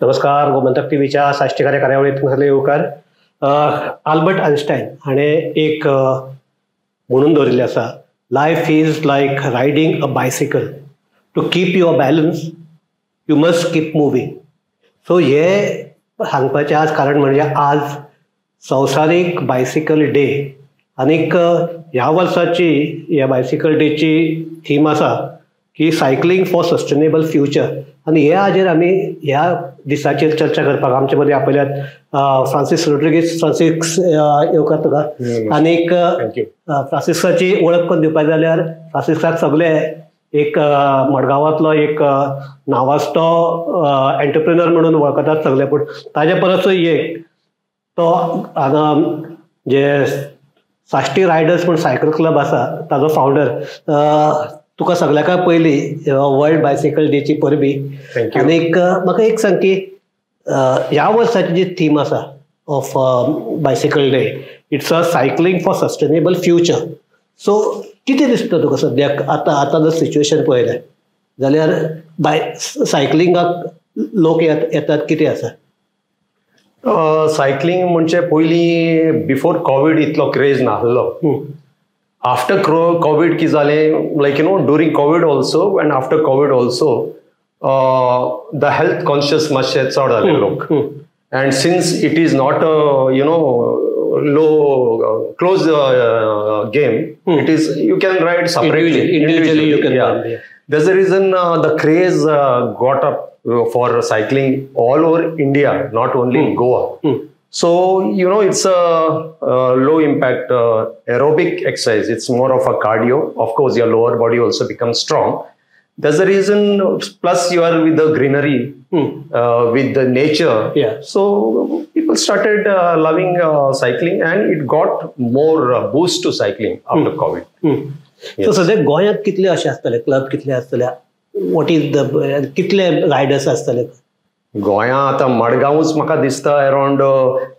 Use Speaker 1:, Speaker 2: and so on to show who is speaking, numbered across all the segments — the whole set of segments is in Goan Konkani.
Speaker 1: नमस्कार, गोमंतक टीव्हीच्या साश्टीकार कार्यावळीत तुमकां येवकार. आल्बर्ट आइन्स्टायन हाणें एक म्हणून दवरिल्लें आसा, life is like riding a bicycle, to keep your balance you must keep moving. So हे सांगपाचें आज कारण म्हणजे आज संवसारीक बायसिकल डे आनीक ह्या वर्साची ह्या बायसिकल डेची थीम आसा की सायकलिंग फॉर सस्टेनेबल फ्युचर. आनी ह्या हाजेर आमी ह्या दिसाचेर चर्चा करपाक आमचे मदीं आपयल्यात फ्रांसीस रोड्रिगीस. फ्रांसीस, येवकार तुका. आनीक फ्रांसिसाची वळख करून दिवपाक जाल्यार फ्रांसिसाक सगळे एक मडगांवांतलो एक नावाजतो एंटरप्रिनर म्हणून वळखतात सगळे, पूण ताजे परसूय एक तो हांगा जे साश्टी रायडर्स म्हूण सायकल क्लब आसा ताजो फावंडर. तुका सगळ्याक पयलीं वर्ल्ड बायसिकल डेची परबी. आनीक म्हाका एक सांग की ह्या वर्साची जी थीम आसा of bicycle day, it's a cycling for sustainable future. So कितें दिसता तुका सद्याक आतां आतां जर सिच्युएशन पळयलें जाल्यार सायकलिंगाक लोक येतात, कितें आसा?
Speaker 2: सायकलिंग म्हणजे पयलीं बिफोर कोवीड इतलो क्रेज नासलो. आफ्टर कोवीड कितें जालें, like you know during COVID also and after COVID also the health conscious मातशे चड जाले लोक. And since it is not a you know low close game, it is you can ride separately,
Speaker 1: individually you can ride.
Speaker 2: That's the reason the craze got up for cycling all over India, not only in Goa. So you know it's a low impact aerobic exercise. It's more of a cardio. Of course your lower body also becomes strong. That's the reason, plus you are with the greenery, with the nature.
Speaker 1: Yeah.
Speaker 2: So people started loving cycling and it got more boost to cycling after COVID.
Speaker 1: Yes. So सध्या गोंयांत कितले अशे आसतले क्लब, कितले आसतले, what is the कितले रायडर्स आसतले
Speaker 2: गोंया? आतां मडगांवूच म्हाका दिसता अरावंड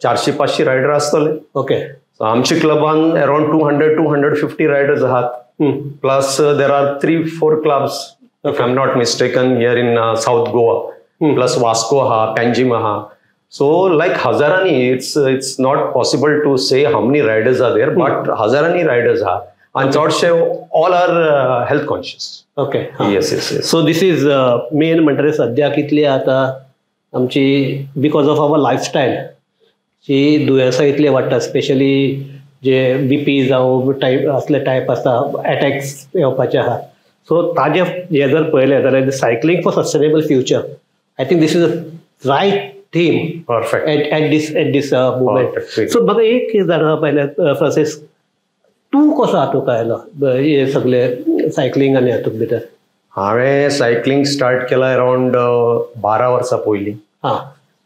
Speaker 2: 400-500 रायडर आसतले.
Speaker 1: ओके.
Speaker 2: आमच्या क्लबान अरावंड 200 250 रायडर्स आहात. Plus there are 3-4 clubs if I am not mistaken here in South Goa, plus Vasco आहा, पेंजिम आहा. सो लायक हजारांनी, it's not possible to say how many riders are there, but हजारांनी रायडर्स आहा आनी चडशे all are health conscious.
Speaker 1: Okay.
Speaker 2: Yes yes yes.
Speaker 1: So this is main म्हणटकीर सद्याक इतली आतां आमची because of our lifestyle जी दुयेंसां इतली वाडटा, स्पेशली जे बीपी जावं टायप असले टायप आसता, एटॅक्स येवपाचे आहा. सो ताजे हे जर पळयलें जाल्यार cycling for sustainable future, I think this is a right theme.
Speaker 2: Perfect
Speaker 1: at this at this moment. So म्हाका एक जाणा पयलें फ्रांसीस, तूं कसो हातूंत आयलो हे सगळे सायकलिंग आनी हातूंत भितर?
Speaker 2: हांवें सायकलिंग स्टार्ट केलां अरावंड 12 वर्सां पयलीं.
Speaker 1: हां.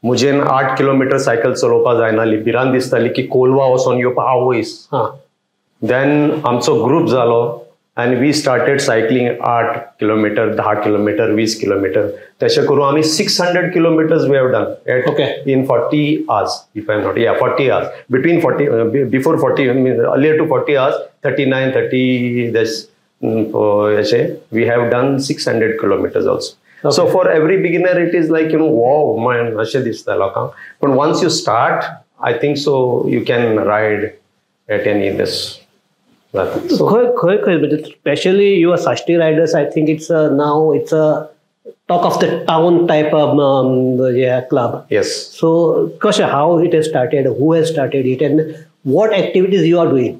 Speaker 2: म्हजेन 8 किलोमिटर सायकल चलोवपाक जायनाली, भिरांत दिसताली की कोलवा वचोन येवपा आवयस.
Speaker 1: हां.
Speaker 2: देन आमचो ग्रूप जालो आनी we started cycling 8 kilometre, 10 kilometre, 20 kilometre, तशें करून आमी 600 kilometres we have done at in 40 hours, if I am not, yeah 40 hours, between 40 before 40 earlier to 40 hours, 39 30 Das अशें we have done 600 kilometres also. So for every beginner it is like you know wow man अशें दिसता लोकांक, पूण once you start I think so you can ride at any this.
Speaker 1: खंय खंय खंय म्हणजे specially your Sashti riders, I think it's now it's a talk of the town type club.
Speaker 2: Yes.
Speaker 1: So कशें, how it has started, who has started it and what activities you are doing?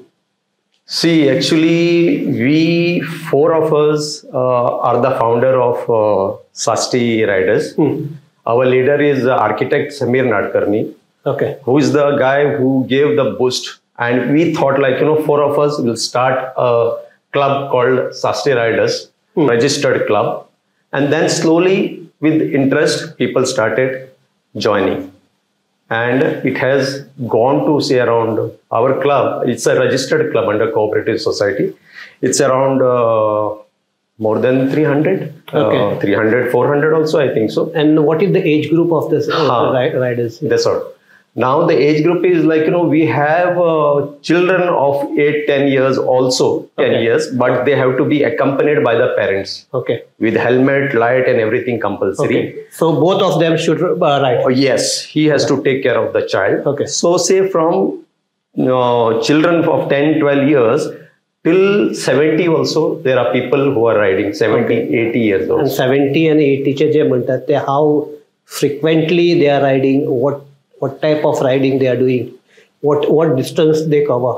Speaker 2: See, actually, we 4 of us are the founder of Sashti Riders. Our leader is architect Samir Nadkarni.
Speaker 1: Okay.
Speaker 2: Who is the guy who gave the boost? And we thought like, you know, 4 of us will start a club called Sashti Riders, registered club. And then slowly, with interest, people started joining. And it has gone to say around our club, it's a registered club under Cooperative Society. It's around more than 300,
Speaker 1: okay.
Speaker 2: 300, 400 also, I think so.
Speaker 1: And what is the age group of this riders?
Speaker 2: That's all. Now the age group is like, you know, we have children of 8, 10 years also, 10 years, but they have to be accompanied by the parents.
Speaker 1: Okay.
Speaker 2: With helmet, light and everything compulsory.
Speaker 1: Okay. So both of them should ride.
Speaker 2: Oh, yes, he has to take care of the child.
Speaker 1: Okay.
Speaker 2: So say from children of 10, 12 years till 70 also, there are people who are riding, 70, 80 years old.
Speaker 1: And 70 and 80 चे जे म्हणतात ते how frequently they are riding, what type of riding they are doing, what distance they cover?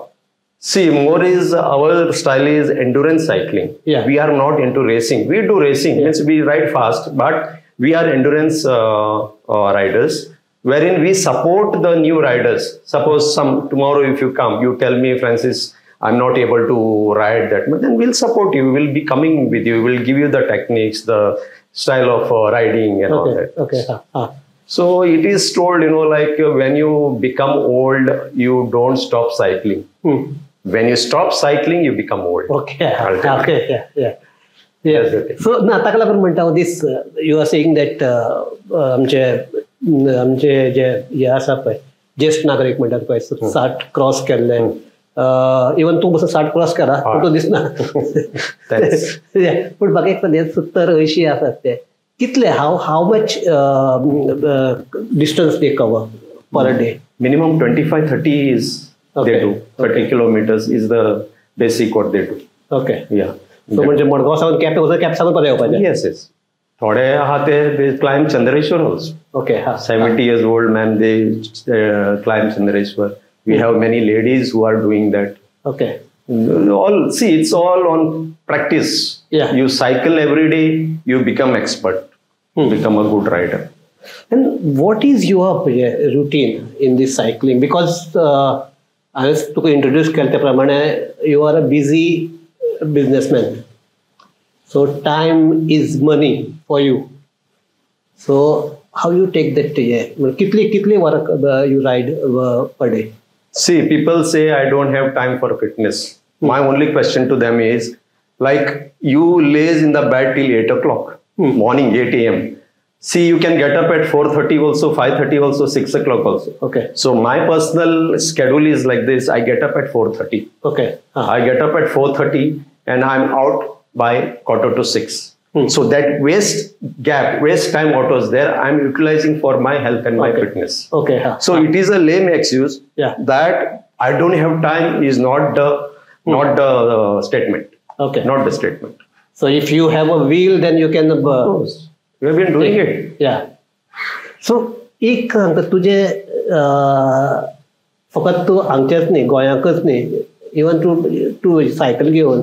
Speaker 2: See, more is our style is endurance cycling.
Speaker 1: Yeah.
Speaker 2: We are not into racing. We do racing, means we ride fast, but we are endurance riders, wherein we support the new riders. Suppose some tomorrow if you come, you tell me, Francis, I'm not able to ride that much, then we'll support you. We'll be coming with you. We'll give you the techniques, the style of riding and all that.
Speaker 1: Okay.
Speaker 2: So it is told, you know, like when you become old, you don't stop cycling.
Speaker 1: Hmm.
Speaker 2: When you stop cycling, you become old.
Speaker 1: Okay. Okay. Yeah. Yeah. Yeah. So, na ताका लागून म्हणटा this you are saying that आमचे आमचे जे हे आसा पळय ज्येष्ठ नागरीक म्हणटात पळय 60 क्रॉस केल्ले, इवन तूं बसून 60 क्रॉस केला पूण तूं दिसना. पूण म्हाका एक 70 80 आसात ते कितले how much distance they cover per day?
Speaker 2: Minimum 25-30 is they do. 30 kilometers is the basic what they do.
Speaker 1: Okay.
Speaker 2: Yeah.
Speaker 1: So म्हणजे मडगांव सावन केपें वचून केपें सावन परत येवपाचें.
Speaker 2: Yes, yes. थोडे आहा ते they climb Chandreshwar also.
Speaker 1: Okay.
Speaker 2: 70 years old man, they climb Chandreshwar. We have many ladies who are doing that.
Speaker 1: Okay.
Speaker 2: All, see, it's all on practice.
Speaker 1: Yeah.
Speaker 2: You cycle every day, you become expert, become a good rider.
Speaker 1: And what is your routine in this cycling? Because I was to introduce केले प्रमाणे you are a busy businessman. So time is money for you. So how you take that? Kitli work you ride per day?
Speaker 2: See, people say I don't have time for fitness. My only question to them is, like, you lays in the bed till 8 o'clock, morning 8 a.m. See, you can get up at 4:30 also, 5:30 also, 6 o'clock also.
Speaker 1: Okay.
Speaker 2: So my personal schedule is like this. I get up at 4:30.
Speaker 1: Okay.
Speaker 2: I get up at 4:30 and I'm out by 5:45. So that waste gap, waste time what was there, I'm utilizing for my health and my fitness.
Speaker 1: Okay.
Speaker 2: So it is a lame excuse that I don't have time is not the not the statement.
Speaker 1: Okay.
Speaker 2: Not the statement.
Speaker 1: So if you have a wheel, then you can.
Speaker 2: Of course. We have been doing it.
Speaker 1: Yeah. So एक तुझे फकत तूं हांगचेच न्ही, गोंयांकच न्ही, इवन तूं तूं सायकल घेवन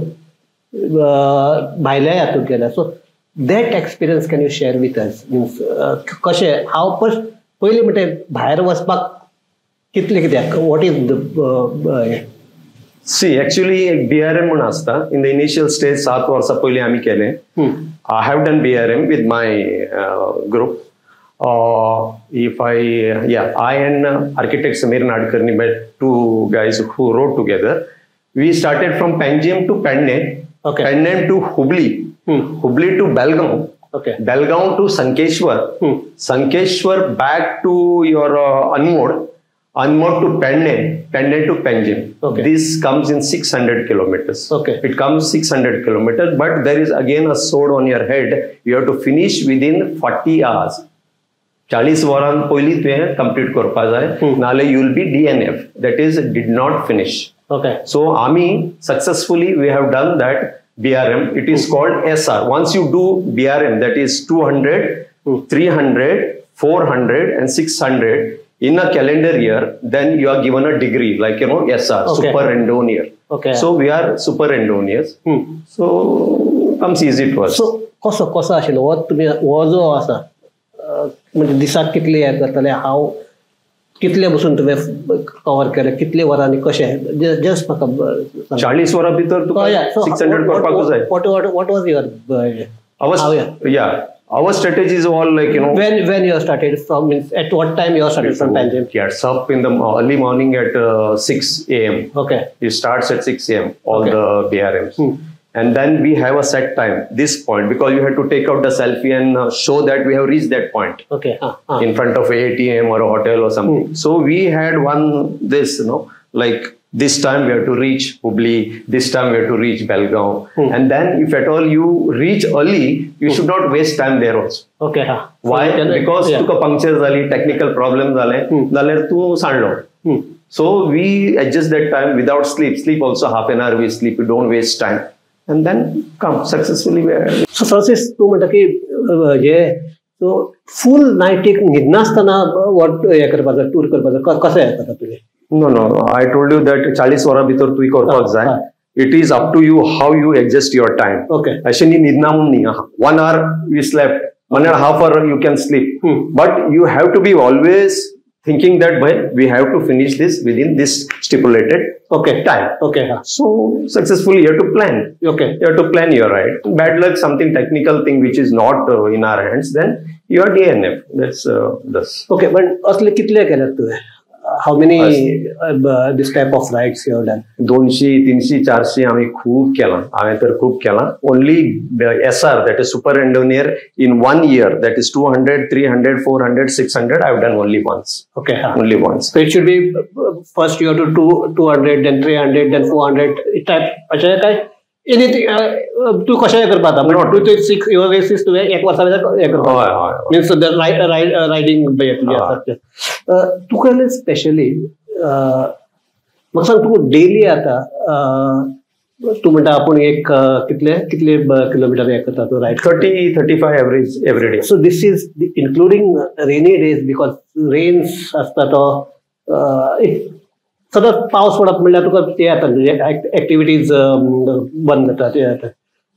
Speaker 1: भायल्या हातूंत गेल्या. So that experience can you share with us? Means कशें हांव पयलीं म्हणटा भायर वचपाक कितलें कित्याक what is the
Speaker 2: see actually एक BRM म्हूण आसता. इन the initial stage 7 वर्सां पयलीं आमी केलें. I have done BRM with my group. I and architect Sameer Nadkarni, my two guys who rode together. We started from Panjim to Pedne, Pedne to Hubli, Hubli to Belgaum, Belgaum to Sankeshwar, Sankeshwar back to your Anmod, Anmod to Pedne, Pedne to Panjim. This comes in 600 kilometers. It comes 600 kilometers, but there is again a sword on your head. You have to finish within 40 hours. 40 वरां पयलीं तुवें कंप्लीट करपा जाय, नाल्यार you will be DNF, that is did not finish.
Speaker 1: Okay.
Speaker 2: So आमी successfully we have done that BRM. It is called SR. Once you do BRM, that is 200, 300, 400 and 600 in a calendar year, then you are given a degree, like, you know, SR, Super Randonneur.
Speaker 1: Okay.
Speaker 2: So we are Super Randonneurs. So comes easy to us.
Speaker 1: So कसो कसो आशिल्लो हो तुमी हो जो आसा म्हणजे दिसाक कितले हें करतले, हांव कितले बसून तुवें कवर केलें, कितले वरांनी कशें, जस्ट म्हाका
Speaker 2: 40 वरां भितर तुका 600 करपाकूच जाय.
Speaker 1: What was your
Speaker 2: Our strategy is all like, you know,
Speaker 1: when you started from, means at what time you started from Panjim?
Speaker 2: Gets up in the early morning at 6 a.m.
Speaker 1: Okay.
Speaker 2: It starts at 6 a.m. all the BRMs. And then we have a set time, this point, because you have to take out the selfie and show that we have reached that point.
Speaker 1: Okay.
Speaker 2: In front of a ATM or a hotel or something. So we had one this, you know, like this time we have to reach Hubli, this time we have to reach Belgaum. And then if at all you reach early, you should not waste time there also.
Speaker 1: Okay.
Speaker 2: Why? Because तुका puncture जाली, technical problem जाले, जाल्यार तूं सांडलो. So we adjust that time without sleep. Sleep also half an hour we sleep, you don't waste time. And then come successfully.
Speaker 1: So Francis, तूं म्हणटा की हे सो फूल नायटीक न्हिदनासतना what हें करपाचो, टूर करपाचो, कशें हें करता तुवें?
Speaker 2: No, no, I told you that 40 वरां भितर तुवें करपाक जाय. It is up to you how you adjust your time.
Speaker 1: Okay.
Speaker 2: अशें न्ही न्हिदना म्हूण न्ही. 1 hour you slept, 1.5 hour you can sleep. But you have to be always thinking that we have to finish this within this stipulated time.
Speaker 1: Okay.
Speaker 2: So successfully you have to plan.
Speaker 1: Okay.
Speaker 2: You have to plan your ride. Bad luck, something technical thing which is not in our hands, then you are DNF. That's this.
Speaker 1: Okay, but असले कितले केल्यात तुवें? How many this type of rides you have done?
Speaker 2: 200, 300, 400 आम्ही खूप केला. हांवें तर खूप केला. Only SR, that is Super Randonneur, in 1 year, that is 200, 300, 400, 600, I have done only once.
Speaker 1: Okay.
Speaker 2: Only once.
Speaker 1: So it should be first you have to do 200, then 300, then 400 type. अशें काय anything तूं कशें करपा जाता, but 2 to 6 your races तुवें एक वर्सा भितर हें करपा.
Speaker 2: हय हय.
Speaker 1: Means the riding तुजें आसा तें. तुका स्पेशली म्हाका सांग, तूं डेली आतां तूं म्हणटा आपूण एक कितले कितले किलोमिटर हें करता तूं ride?
Speaker 2: 30, 35 average every day.
Speaker 1: So this is including rainy days, because rains आसता तो सदांच पावस पडप म्हणल्यार तुका तें जाता, तुजे एक्टिविटीज बंद जाता, तें जाता.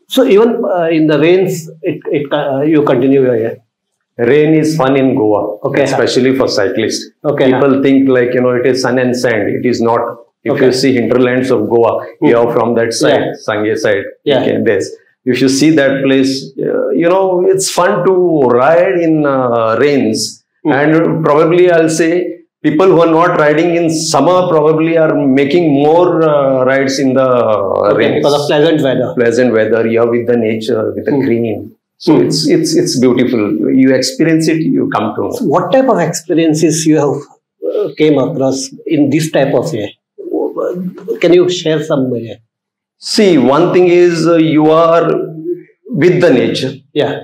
Speaker 1: So even in the rains it it you continue your हें.
Speaker 2: Rain is fun in Goa,
Speaker 1: okay,
Speaker 2: especially for cyclists.
Speaker 1: Okay.
Speaker 2: People think like, you know, it is sun and sand. It is not. If you see hinterlands of Goa, you are from that side, Sange side.
Speaker 1: Yeah.
Speaker 2: Okay, this. If you see that place, you know, it's fun to ride in rains. And probably I'll say people who are not riding in summer probably are making more rides in the rains.
Speaker 1: Because of pleasant weather.
Speaker 2: Pleasant weather, you are with the nature, with the green. So it's beautiful. You experience it, you come to know.
Speaker 1: So what type of experiences you have came across in this type of way? Can you share some way?
Speaker 2: See, one thing is you are with the nature.
Speaker 1: Yeah.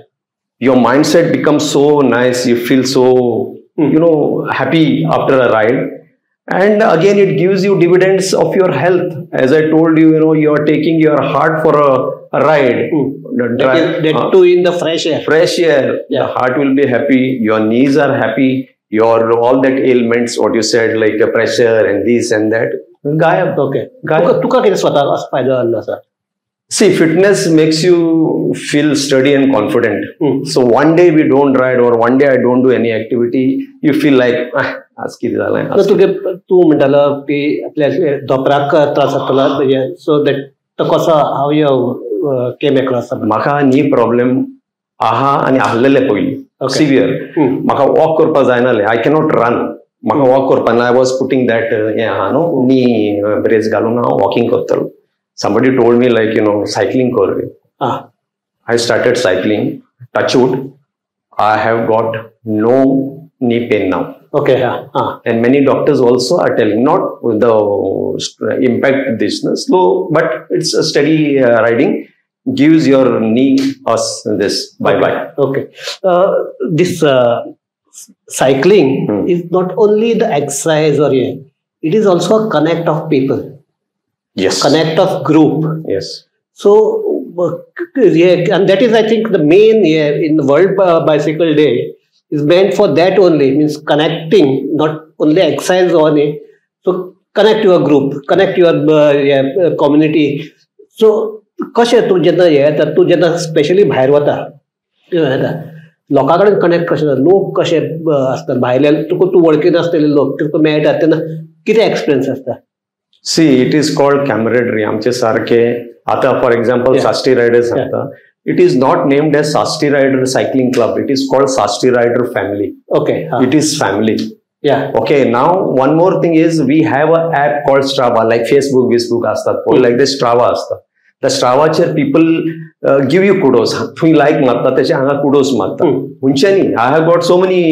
Speaker 2: Your mindset becomes so nice. You feel so, you know, happy after a ride. And again, it gives you dividends of your health. As I told you, you know, you are taking your heart for a ride.
Speaker 1: That too in the fresh air.
Speaker 2: Fresh air.
Speaker 1: Yeah.
Speaker 2: The heart will be happy. Your knees are happy. Your all that ailments, what you said, like the pressure and this and that. Gayab.
Speaker 1: Okay.
Speaker 2: Gayab.
Speaker 1: तुका कितें स्वता फायदो जाल्लो आसा?
Speaker 2: See, fitness makes you feel sturdy and confident. So one day we don't ride or one day I don't do any activity, you feel like, आज कितें जालें?
Speaker 1: तुगे तूं म्हणटालो की आपल्या धोपराक त्रास जातालो, सो that तो कसो how you came across?
Speaker 2: म्हाका नी प्रॉब्लेम आहा आनी आहलेले पयलीं सिवियर. म्हाका वॉक करपाक जायनालें, I cannot run. म्हाका वॉक करपाक ना, I was putting that हें आहा न्हू, नी ब्रेस घालून हांव वॉकिंग करतालो. Somebody told me like, you know, cycling kar. I started cycling. Touch wood, I have got no knee pain now.
Speaker 1: Okay.
Speaker 2: And many doctors also are telling, not the impact this, no, slow, but it's a steady riding gives your knee us this. Bye bye.
Speaker 1: Okay. This cycling is not only the exercise or it is also a connect of people.
Speaker 2: Yes.
Speaker 1: Connect of group.
Speaker 2: Yes.
Speaker 1: So, yeah, and that is, I think, the main in the World Bicycle Day is meant for that only, means connecting, not only exercise on it. So, connect your group, connect your community. So, कशें तूं जेन्ना हें येता, तूं जेन्ना स्पेशली भायर वता, लोकां कडेन कनेक्ट कशें जाता, लोक कशे आसतात भायले, तुका तूं वळखी नासलेले लोक तुका मेळटात तेन्ना कितें एक्सपिरियन्स आसता?
Speaker 2: See, it is called camaraderie. आमचे सारखे आता for example Sashti rider सांगता, it is not named as Sashti Rider Cycling Club, it is called Sashti Rider family.
Speaker 1: Okay.
Speaker 2: It is family.
Speaker 1: Yeah.
Speaker 2: Okay, now one more thing is we have a app called Strava, like Facebook, Facebook असतात, like this Strava असता. The स्ट्रावाचेर people give you kudos. थंय लायक मारता तशें हांगा कुडोस मारता. म्हणचे न्ही, I have got so many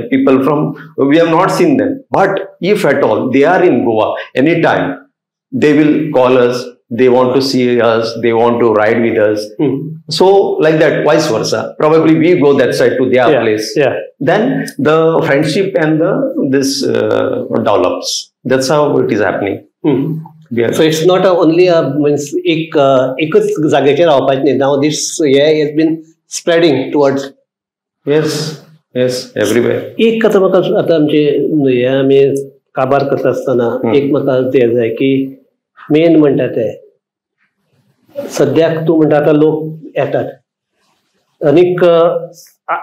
Speaker 2: people from, we have not seen them, but if at all they are in Goa any time, they will call us, they want to see us, they want to ride with us. So like that, vice versa. Probably we go that side to their place. Then the friendship and the this develops. That's how it is happening.
Speaker 1: So it's not only a means एक एकच जागेचेर रावपाचें न्ही. Now this has been spreading towards.
Speaker 2: Yes, yes, everywhere.
Speaker 1: एक आतां म्हाका आतां आमचे हे आमी काबार करता आसतना एक म्हाका तें जाय की मेन म्हणटा ते सद्याक तूं म्हणटा आतां लोक येतात आनीक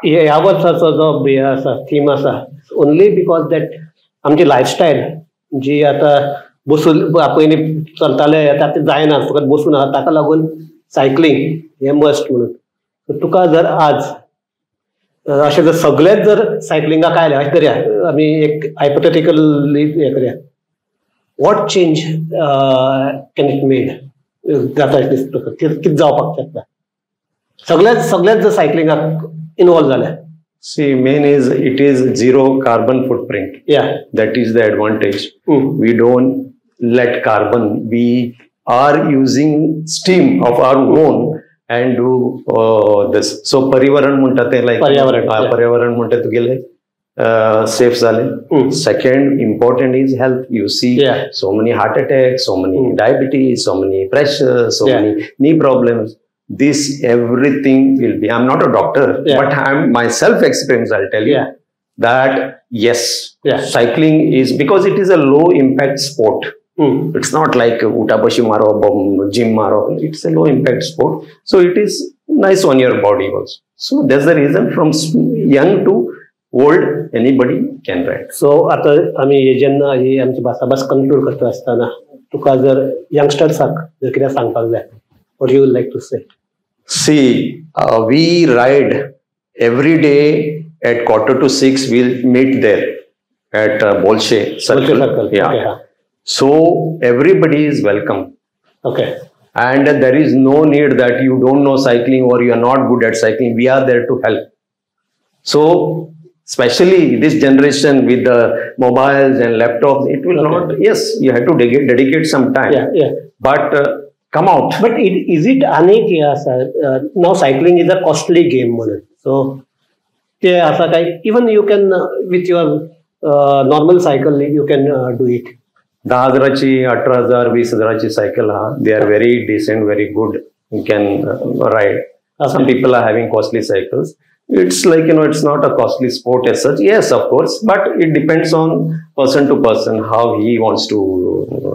Speaker 1: ह्या वर्साचो जो हे आसा थीम आसा ओनली because that आमची लायफस्टायल जी आतां बसून पयलीं चलताले आतां तें जायना, फकत बसून आसा, ताका लागून सायकलींग हें मस्ट म्हणून. तुका जर आज अशें जर सगळेच जर सायकलिंगाक आयले अशें करया आमी एक हायपोथेटिकली हें करया, what change can it made जाता अशें दिसता तुका, कितें जावपाक शकता सगळेच सगळेच जर सायकलिंगाक इनवॉल्व जाले?
Speaker 2: See, main is it is zero carbon footprint. That is the advantage. We don't let carbon. We are using steam of our own and do this. So पर्यावरण म्हणटा तें लायक
Speaker 1: पर्यावरण,
Speaker 2: पर्यावरण म्हणटा तुगेलें सेफ जालें. Second important is health. You see so many heart attack, so many diabetes, so many pressure, so many knee problems. This everything will be, I'm not a doctor, but I'm myself experience, I'll tell you that yes, cycling is, because it is a low impact sport. It's not like utabashi maro, gym maro. It's a low impact sport. So it is nice on your body also. So that's the reason from young to old, anybody can ride.
Speaker 1: So आता आमी जेन्ना ही आमची भासाभास कंक्लूड करता आसतना तुका जर यंगस्टर्साक जर कितें सांगपाक जाय, what you would like to say?
Speaker 2: See, we ride every day at 5:45. We'll meet there at Bolshe Circle.
Speaker 1: Circle.
Speaker 2: Yeah.
Speaker 1: Okay.
Speaker 2: So everybody is welcome.
Speaker 1: Okay.
Speaker 2: And there is no need that you don't know cycling or you are not good at cycling. We are there to help. So especially this generation with the mobiles and laptops, it will not. Yes, you have to dedicate some time. But come out.
Speaker 1: But is it anek हे आसा, now cycling is a costly game म्हणून, so ते आसा काय even you can with your normal cycle you can do it.
Speaker 2: 10 हजाराची, 18,000, 20,000ची सायकल आहा. They are very decent, very good. You can ride. Some people are having costly cycles. It's like, you know, it's not a costly sport as such. Yes, of course, but it depends on person to person how he wants to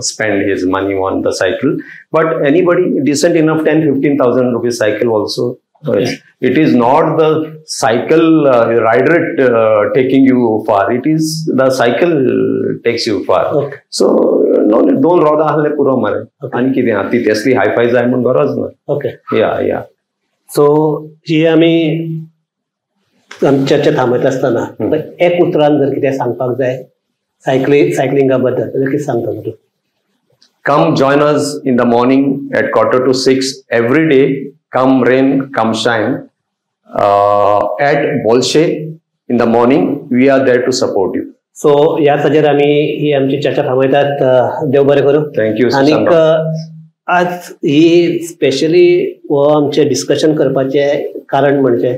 Speaker 2: spend his money on the cycle. But anybody decent enough, 10-15,000 rupees cycle also. It is not the cycle rider taking you far. It is the cycle takes you far. So no, दोन रोदां आहले पुरो मरे. आनी कितें आहा ती तसली हायफाय जाय म्हूण गरज ना. या या.
Speaker 1: सो ही आमी चर्चा थांबयता आसतना एक उतरान जर कितें सांगपाक जाय सायकलिंगा बद्दल जाल्यार कितें सांगतलो तूं?
Speaker 2: Come join us in the morning at 5:45 every day. Come rain, come shine. At Bolshe in the morning, we are there to support you.
Speaker 1: So ह्या ताजेर आमी ही आमची चर्चा थांबयतात. देव बरें करूं.
Speaker 2: Thank you.
Speaker 1: आनीक आज ही स्पेशली हो आमचें डिस्कशन करपाचें कारण म्हणजे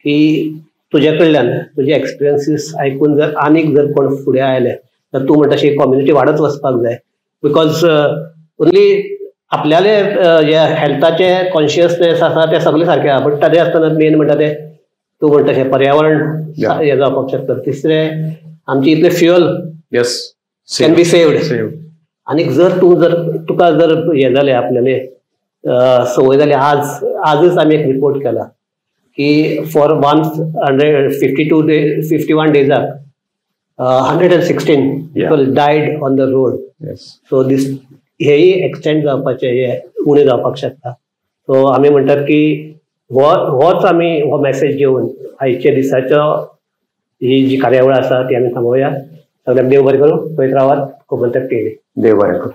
Speaker 1: की तुज्या कडल्यान तुजे एक्सपिरियन्सीस आयकून जर आनीक जर कोण फुडें आयले तर तूं म्हणटा अशी कम्युनिटी वाडत वचपाक जाय. Because only आपल्याले हे हेल्थाचे कॉन्शियसनेस आसा तें सगळें सारकें आहा, बट ताजें आसतना मेन म्हणटा तें तूं म्हणटा तशें पर्यावरण हें जावपाक शकता. तिसरें आमची इतलें fuel can be saved. आनीक जर तूं जर तुका जर हें जालें आपल्याले संवय जाली, आज आजच आमी एक रिपोर्ट केला की for 152 days 51 डेजाक 116 people died on the road. So this हेय एक्सटेंड जावपाचें हे उणें जावपाक शकता. सो आमी म्हणटात की होच आमी हो मॅसेज घेवन आयच्या दिसाचो ही जी कार्यावळ आसा ती आमी थांबोवया. सगळ्यांक देव बरें करूं. पळयत रावात कोमंतक टीव्ही.
Speaker 2: देव बरें करूं.